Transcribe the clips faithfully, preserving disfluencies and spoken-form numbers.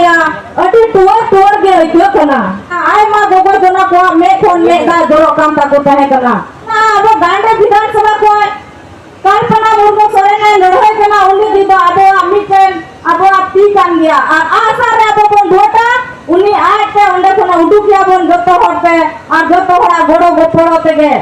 ᱟᱹᱰᱤ ᱴᱩᱣᱟᱹᱨ ᱴᱩᱣᱟᱹᱨ ᱜᱮ ᱟᱹᱭᱠᱟᱹᱜ ᱠᱟᱱᱟ᱾ ᱟᱭᱢᱟ ᱜᱚᱜᱚ ᱡᱚᱱᱟ ᱠᱚᱣᱟᱜ ᱢᱮᱫ ᱠᱷᱚᱱ ᱢᱮᱫ ᱫᱟᱜ ᱡᱚᱨᱚᱜ ᱠᱟᱱ ᱛᱟᱠᱚ ᱛᱟᱦᱮᱸ ᱠᱟᱱᱟ᱾ ᱟᱵᱚ ᱜᱟᱱᱰᱮ ᱵᱤᱫᱷᱟᱱ ᱥᱚᱵᱷᱟ ᱠᱷᱚᱱ ᱠᱚᱞᱯᱚᱱᱟ ᱢᱩᱨᱢᱩ ᱥᱚᱨᱮᱱ ᱮ ᱞᱟᱹᱲᱦᱟᱹᱭ ᱠᱟᱱᱟ, ᱩᱱᱤ ᱫᱚ ᱟᱵᱚᱣᱟᱜ ᱢᱤᱫᱴᱮᱱ ᱟᱵᱚᱣᱟᱜ ᱛᱤ ᱠᱟᱱ ᱜᱮᱭᱟ᱾ ᱟᱨ ᱟᱥᱟ ᱨᱮ ᱟᱵᱚ ᱵᱚᱱ ᱵᱷᱳᱴᱟ, ᱩᱱᱤ ᱟᱡᱛᱮ ᱚᱸᱰᱮ ᱠᱷᱚᱱ ᱩᱰᱩᱠᱮᱭᱟ ᱵᱚᱱ ᱡᱚᱛᱚ ᱦᱚᱲᱛᱮ, ᱟᱨ ᱡᱚᱛᱚ ᱦᱚᱲᱟᱜ ᱜᱚᱲᱚ ᱜᱚᱯᱚᱲᱚ ᱛᱮᱜᱮ᱾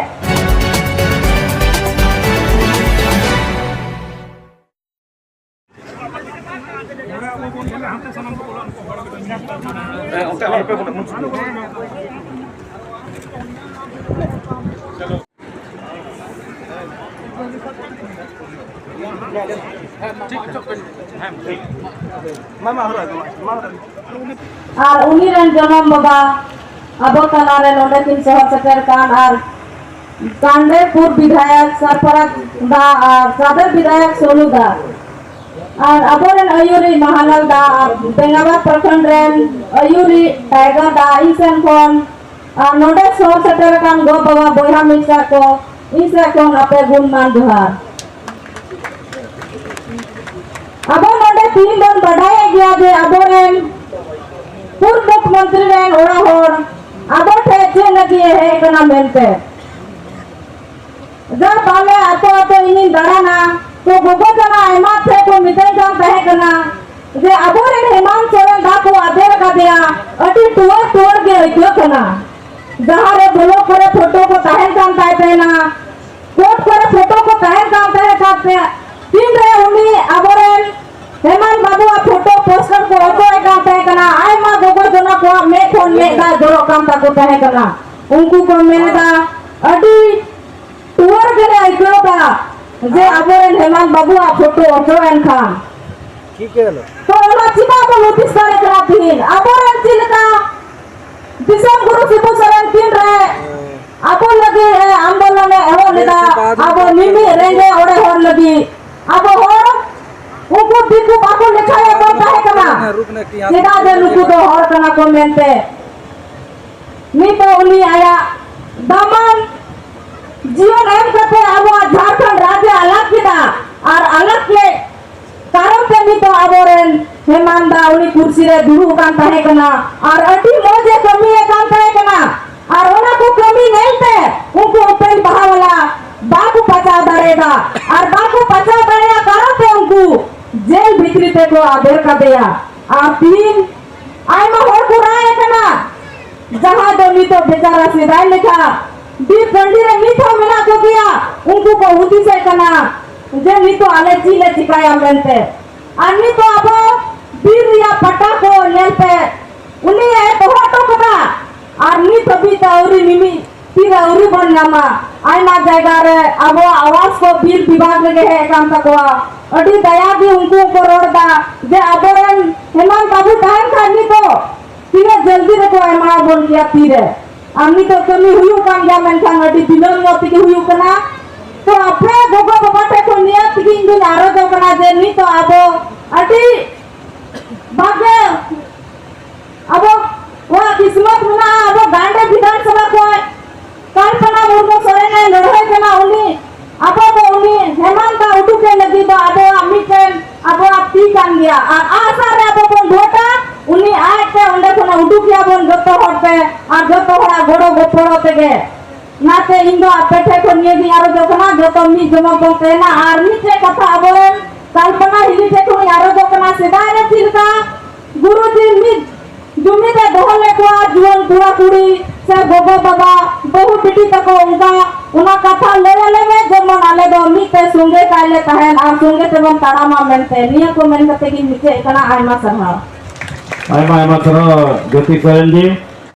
ᱟᱨ ᱩᱱᱤ ᱨᱮᱱ ᱡᱚᱱᱚᱢ ᱵᱟᱵᱟ ᱟᱵᱚ ᱛᱟᱞᱟᱨᱮ ᱱᱚᱰᱮ ᱠᱤᱱ ᱥᱚᱦᱚᱨ ᱥᱮᱴᱮᱨ ᱠᱟᱱ, ᱟᱨ ᱠᱟᱱᱰᱮᱨᱯᱩᱨ ᱵᱤᱫᱷᱟᱭᱚᱠ ᱥᱟᱨᱯᱟᱲᱟ ᱫᱟ ᱟᱨ ᱥᱟᱫᱚᱨ ᱵᱤᱫᱷᱟᱭᱚᱠ ᱥᱳᱱᱩ ᱫᱟ, ᱟᱨ ᱟᱵᱚᱨᱮᱱ ᱟᱹᱭᱩᱨᱤᱡ ᱢᱟᱦᱟᱞᱟᱞ ᱫᱟ ᱟᱨ ᱵᱮᱝᱜᱟᱵᱟᱫ ᱯᱨᱚᱠᱷᱚᱸᱰ ᱨᱮᱱ ᱟᱹᱭᱩᱨᱤᱡ ᱴᱟᱭᱜᱟᱨ ᱫᱟ, ᱤᱧ ᱥᱮᱱ ᱠᱷᱚᱱ ᱟᱨ ᱱᱚᱰᱮ ᱥᱚᱦᱚᱨ ᱥᱮᱴᱮᱨ ᱟᱠᱟᱱ ᱜᱚ ᱵᱟᱵᱟ ᱵᱚᱭᱦᱟ ᱢᱤᱥᱨᱟ ᱠᱚ, ᱤᱧ ᱥᱮᱫ ᱠᱷᱚᱱ ᱟᱯᱮ ᱜᱩᱱ ᱢᱟᱱ ᱡᱚᱦᱟᱨ᱾ ᱟᱵᱚ ᱱᱚᱰᱮ ᱛᱤᱦᱤᱧ ᱵᱚᱱ ᱵᱟᱰᱟᱭᱮᱫ ᱜᱮᱭᱟ ᱡᱮ ᱟᱵᱚᱨᱮᱱ ᱯᱩᱨᱵ ᱢᱩᱠᱷᱭᱚᱢᱚᱱᱛᱨᱤ ᱨᱮᱱ ᱚᱲᱟᱜ ᱦᱚᱲ ᱟᱵᱚ ᱴᱷᱮᱱ ᱪᱮᱫ ᱞᱟᱹᱜᱤᱫ ᱮ ᱦᱮᱡ ᱠᱟᱱᱟ ᱢᱮᱱᱛᱮ᱾ ᱡᱟ ᱯᱟᱞᱮ ᱟᱛᱳ ᱟᱛᱳ ᱤᱧᱤᱧ ᱫᱟᱬᱟᱱᱟ, ᱛᱚ ᱜᱚᱜᱚ ᱡᱟᱞᱟ ᱟᱭᱢᱟ ᱴᱷᱮᱱ ᱠᱚ ᱢᱤᱛᱟᱹᱧ ᱠᱟᱱ ᱛᱟᱦᱮᱸ ᱠᱟᱱᱟ ᱡᱮ ᱟᱵᱚᱨᱮᱱ ᱦᱮᱢᱟᱱᱛ ᱥᱚᱨᱮᱱ ᱫᱟ ᱠᱚ ᱟᱫᱮᱨ ᱟᱠᱟᱫᱮᱭᱟ, ᱟᱹᱰᱤ ᱴᱩᱣᱟᱹᱨ ᱴᱩᱣᱟᱹᱨ ᱜᱮ ᱟᱹᱭᱠᱟᱹᱜ ᱠᱟᱱᱟ᱾ ᱡᱟᱦᱟᱸ ᱨᱮ ᱵᱞᱚᱠ ᱠᱚᱨᱮ ᱯᱷᱳᱴᱳ ᱠᱚ ᱛᱟᱦᱮᱱ ᱠᱟᱱ ᱛᱟᱭ ᱛᱟᱦᱮᱱᱟ, ᱠᱳᱨᱴ ᱠᱚᱨᱮ ᱯᱷᱳᱴᱳ ᱠᱚ ᱛᱟᱦᱮᱱ ᱠᱟᱱ ᱛᱟᱦᱮᱸ ᱠᱟᱱ ᱛᱮ, ᱛᱤᱱᱨᱮ ᱩᱱᱤ ᱟᱵᱚᱨᱮᱱ ᱦᱮᱢᱟᱱᱛ ᱵᱟᱵᱩᱣᱟᱜ ᱯᱷᱳᱴᱳ ᱯᱳᱥᱴᱟᱨ ᱠᱚ ᱚᱪᱚᱜ ᱮᱫ ᱠᱟᱱ ᱛᱟᱦᱮᱸ ᱠᱟᱱᱟ, ᱟᱭᱢᱟ ᱜᱚᱜᱚ ᱡᱚᱱᱟ ᱠᱚᱣᱟᱜ ᱢᱮᱫ ᱠᱷᱚᱱ ᱢᱮᱫ ᱫᱟᱜ ᱡᱚᱨᱚᱜ ᱠᱟᱱ ᱛᱟᱠᱚ ᱛᱟᱦᱮᱸ ᱠᱟᱱᱟ᱾ ᱩᱱᱠᱩ ᱠᱚ ᱢᱮᱱ ᱮᱫᱟ, ᱟᱹᱰᱤ ᱴᱩᱣᱟᱹᱨ ᱜᱮᱞᱮ ᱟᱹᱭᱠᱟᱹᱣ ᱮᱫᱟ ᱡᱮ ᱟᱵᱚᱨᱮᱱ ᱦᱮᱢᱟᱱᱛ ᱵᱟᱵᱩᱣᱟᱜ ᱯᱷᱳᱴᱳ ᱚᱪᱚᱜ ᱮᱱ ᱠᱷᱟᱱ᱾ ᱴᱷᱤᱠ ᱜᱮᱭᱟ᱾ ᱛᱚ ᱚᱱᱟ ᱪᱮᱫᱟᱜ ᱵᱚᱱ ᱦᱩᱫᱤᱥ ᱫᱟᱲᱮ ᱠᱟᱱᱟ ᱛᱤᱦᱤᱧ? ᱟᱵᱚᱨᱮᱱ ᱪᱮᱫ ᱞᱮᱠᱟ ᱫᱤᱥᱚᱢ ᱜᱩᱨᱩ ᱥᱤᱵᱩ ᱥᱚᱨᱮᱱ ᱛᱤᱱ ᱨᱮ ᱟᱵᱚ ᱞᱟᱹᱜᱤᱫ ᱮ ᱟᱱᱫᱳᱞᱚᱱ ᱮ ᱮᱦᱚᱵ ᱞᱮᱫᱟ, ᱟᱵᱚ ᱢᱤᱢᱤᱫ ᱨᱮᱸᱜᱮᱡ ᱚᱲᱮᱡ ᱦᱚᱲ ᱞᱟᱹᱜᱤᱫ, ᱟᱵᱚ ᱦᱚᱲ ᱩᱱᱠᱩ ᱫᱤᱠᱩ ᱵᱟᱠᱚ ᱞᱮᱠᱷᱟᱭᱮᱫ ᱵᱚᱱ ᱛᱟᱦᱮᱸ ᱠᱟᱱᱟ, ᱪᱮᱫᱟᱜ ᱡᱮ ᱱᱩᱠᱩ ᱫᱚ ᱦᱚᱲ ᱠᱟᱱᱟ ᱠᱚ ᱢᱮᱱᱛᱮ᱾ ᱱᱤᱛᱚᱜ ᱩᱱᱤ ᱟᱭᱟᱜ ᱫᱟᱢᱟᱱ ᱡᱤᱭᱚᱱ ᱮᱢ ᱠᱟᱛᱮ ᱟᱵᱚᱣᱟᱜ ᱡᱷᱟᱲᱠᱷᱚᱸᱰ ᱨᱟᱡᱽ ᱮ ᱟᱞᱟᱜ ᱠᱮᱫᱟ, ᱟᱨ ᱟᱞᱟᱜ ᱠᱮᱫ ᱠᱟᱨᱚᱱ ᱛᱮ ᱱᱤᱛᱚᱜ ᱟᱵᱚᱨᱮᱱ ᱦᱮᱢᱟᱱᱛ ᱫᱟ ᱩᱱᱤ ᱠᱩᱨᱥᱤ ᱨᱮ ᱫᱩᱲᱩᱵ ᱠᱟᱱ ᱛᱟᱦᱮᱸ ᱠᱟᱱᱟ ᱟᱨ ᱟᱹᱰᱤ ᱢᱚᱡᱽ ᱮ ᱠᱟᱹᱢᱤᱭᱮᱫ ᱠᱟᱱ ᱛᱟᱦᱮᱸ ᱠᱟᱱᱟ᱾ ᱟᱨ ᱚᱱᱟ ᱠᱚ ᱠᱟᱹᱢᱤ ᱧᱮᱞᱛᱮ ᱩᱱᱠᱩ ᱩᱯᱮᱱ ᱵᱟᱦᱟᱣᱟᱞᱟ ᱵᱟᱠᱚ ᱯᱟᱪᱟᱣ ᱫᱟᱲᱮᱭᱟᱫᱟ᱾ ᱟᱨ ᱵᱟᱠᱚ ᱯᱟᱪᱟᱣ ᱫᱟᱲᱮᱭᱟᱜ ᱠᱟᱨᱚᱱ ᱛᱮ ᱩᱱᱠᱩ ᱡᱮᱞ ᱵᱷᱤᱛᱨᱤ ᱛᱮᱠᱚ ᱟᱫᱮᱨ ᱠᱟᱫᱮᱭᱟ᱾ ᱟᱨ ᱛᱤᱦᱤᱧ ᱟᱭᱢᱟ ᱦᱚᱲ ᱠᱚ ᱨᱟᱭ ᱟᱠᱟᱱᱟ, ᱡᱟᱦᱟᱸ ᱫᱚ ᱱᱤᱛᱚᱜ ᱵᱮᱪᱟᱨᱟ ᱥᱮᱫᱟᱭ ᱞᱮᱠᱟ ᱵᱤᱨ ᱴᱟᱺᱰᱤ ᱨᱮ ᱱᱤᱛ ᱦᱚᱸ ᱢᱮᱱᱟᱜ ᱠᱚᱜᱮᱭᱟ᱾ ᱩᱱᱠᱩ ᱠᱚ ᱦᱩᱫᱤᱥᱮᱫ ᱠᱟᱱᱟ ᱡᱮ ᱱᱤᱛᱚᱜ ᱟᱞᱮ ᱪᱮᱫ ᱞᱮ ᱪᱤᱠᱟᱭᱟ ᱢᱮᱱᱛᱮ᱾ ᱟᱨ ᱱᱤᱛᱚᱜ ᱟᱵᱚ ᱵᱤᱨ ᱨᱮᱭᱟᱜ ᱯᱟᱴᱟ ᱠᱚ ᱧᱮᱞ ᱯᱮ, ᱩᱱᱤ ᱮ ᱫᱚᱦᱚ ᱦᱚᱴᱚ ᱠᱟᱫᱟ᱾ ᱟᱨ ᱱᱤᱛ ᱦᱟᱹᱵᱤᱡ ᱛᱮ ᱟᱹᱣᱨᱤ ᱢᱤᱢᱤᱫ ᱛᱤᱨᱮ ᱟᱹᱣᱨᱤ ᱵᱚᱱ ᱧᱟᱢᱟ᱾ ᱟᱭᱢᱟ ᱡᱟᱭᱜᱟ ᱨᱮ ᱟᱵᱚᱣᱟᱜ ᱟᱣᱟᱡ ᱠᱚ ᱵᱤᱨ ᱵᱤᱵᱷᱟᱜᱽ ᱨᱮᱜᱮ ᱦᱮᱡ ᱟᱠᱟᱱ ᱛᱟᱠᱚᱣᱟ᱾ ᱟᱹᱰᱤ ᱫᱟᱭᱟ ᱜᱮ ᱩᱱᱠᱩ ᱠᱚ ᱨᱚᱲ ᱮᱫᱟ ᱡᱮ ᱟᱵᱚᱨᱮᱱ ᱦᱮᱢᱟᱱᱛ ᱵᱟᱹᱵᱩ ᱛᱟᱦᱮᱱ ᱠᱷᱟᱱ ᱱᱤᱛᱚᱜ ᱛᱤᱱᱟᱹᱜ ᱡᱚᱞᱫᱤ ᱨᱮᱠᱚ ᱮᱢᱟ ᱵᱚᱱ ᱜᱮᱭᱟ ᱛᱤᱨᱮ᱾ ᱟᱨ ᱱᱤᱛᱚᱜ ᱠᱟᱹᱢᱤ ᱦᱩᱭᱩᱜ ᱠᱟᱱ ᱜᱮᱭᱟ, ᱢᱮᱱᱠᱷᱟᱱ ᱟᱹᱰᱤ ᱵᱤᱞᱚᱢ ᱧᱚᱜ ᱛᱮᱜᱮ ᱦᱩᱭᱩᱜ ᱠᱟᱱᱟ᱾ ᱛᱚ ᱟᱯᱮ ᱜᱚᱜᱚ ᱵᱟᱵᱟ ᱴᱷᱮᱱ ᱠᱷᱚᱱ ᱱᱤᱭᱟᱹ ᱛᱮᱜᱮ ᱤᱧ ᱫᱚᱧ ᱟᱨᱚᱡᱚᱜ ᱠᱟᱱᱟ ᱡᱮ ᱱᱤᱛᱚᱜ ᱟᱵᱚ ᱟᱹᱰᱤ ᱵᱷᱟᱜᱮ ᱟᱵᱚ ᱠᱚᱣᱟᱜ ᱠᱤᱥᱢᱚᱛ ᱢᱮᱱᱟᱜᱼᱟ᱾ ᱟᱵᱚ ᱜᱟᱱᱰᱮ ᱵᱤᱫᱷᱟᱱ ᱥᱚᱵᱷᱟ ᱠᱷᱚᱱ ᱠᱚᱞᱯᱚᱱᱟ ᱢᱩᱨᱢᱩ ᱥᱚᱨᱮᱱ ᱮ ᱞᱟᱹᱲᱦᱟᱹᱭ ᱠᱟᱱᱟ, ᱩᱱᱤ ᱟᱵᱚ ᱫᱚ ᱩᱱᱤ ᱦᱮᱢᱟᱱᱛ ᱫᱟ ᱩᱰᱩᱠᱮ ᱞᱟᱹᱜᱤᱫ ᱫᱚ ᱟᱵᱚᱣᱟᱜ ᱢᱤᱫᱴᱮᱱ ᱟᱵᱚᱣᱟᱜ ᱛᱤ ᱠᱟᱱ ᱜᱮᱭᱟ᱾ ᱟᱨ ᱟᱜᱼᱥᱟᱨ ᱨᱮ ᱟᱵᱚ ᱵᱚᱱ ᱵᱷᱳᱴᱟ, ᱩᱱᱤ ᱟᱡᱛᱮ ᱚᱸᱰᱮ ᱠᱷᱚᱱ ᱩᱰᱩᱠᱮᱭᱟ ᱵᱚᱱ ᱡᱚᱛᱚ ᱦᱚᱲ ᱛᱮ ᱟᱨ ᱡᱚᱛᱚ ᱦᱚᱲᱟᱜ ᱜᱚᱲᱚ ᱜᱚᱯᱚᱲᱚ ᱛᱮᱜᱮ᱾ ᱚᱱᱟᱛᱮ ᱤᱧ ᱫᱚ ᱟᱯᱮ ᱴᱷᱮᱱ ᱠᱷᱚᱱ ᱱᱤᱭᱟᱹ ᱜᱤᱧ ᱟᱨᱚᱡᱚᱜ ᱠᱟᱱᱟ, ᱡᱚᱛᱚ ᱢᱤᱫ ᱡᱚᱢᱚᱠ ᱵᱚᱱ ᱛᱟᱦᱮᱱᱟ᱾ ᱟᱨ ᱢᱤᱫᱴᱮᱡ ᱠᱟᱛᱷᱟ ᱟᱵᱚᱨᱮᱱ ᱠᱚᱞᱯᱚᱱᱟ ᱦᱤᱞᱤ ᱴᱷᱮᱱ ᱠᱷᱚᱱ ᱤᱧ ᱟᱨᱚᱡᱚᱜ ᱠᱟᱱᱟ, ᱥᱮᱫᱟᱭ ᱨᱮ ᱪᱮᱫ ᱞᱮᱠᱟ ᱜᱩᱨᱩᱡᱤ ᱢᱤᱫ ᱡᱩᱢᱤᱫ ᱮ ᱫᱚᱦᱚ ᱞᱮᱫ ᱠᱚᱣᱟ, ᱡᱩᱣᱟᱹᱱ ᱠᱚᱲᱟ ᱠᱩᱲᱤ ᱥᱮ ᱜᱚᱜᱚ ᱵᱟᱵᱟ, ᱵᱟᱹᱦᱩ ᱵᱤᱴᱤ ᱛᱟᱠᱚ, ᱚᱱᱠᱟ ᱚᱱᱟ ᱠᱟᱛᱷᱟ ᱞᱟᱹᱭ ᱟᱞᱮ ᱢᱮ, ᱡᱮᱢᱚᱱ ᱟᱞᱮ ᱫᱚ ᱢᱤᱫ ᱛᱮ ᱥᱚᱸᱜᱮ ᱠᱟᱭ ᱞᱮ ᱛᱟᱦᱮᱱ ᱟᱨ ᱥᱚᱸᱜᱮ ᱛᱮᱵᱚᱱ ᱛᱟᱲᱟᱢᱟ ᱢᱮᱱᱛᱮ᱾ ᱱᱤᱭᱟᱹ ᱠᱚ ᱢᱮᱱ ᱠᱟᱛᱮ ᱜᱤᱧ ᱢᱩᱪᱟᱹᱫ ᱠᱟᱱᱟ᱾ ᱟᱭᱢᱟ ᱥᱟᱨᱦᱟᱣ᱾ ᱟᱭᱢᱟ ᱟᱭᱢᱟ ᱥᱟᱨᱦᱟᱣ ᱡᱳᱛᱤ ᱥᱚᱨᱮᱱ ᱡᱤ᱾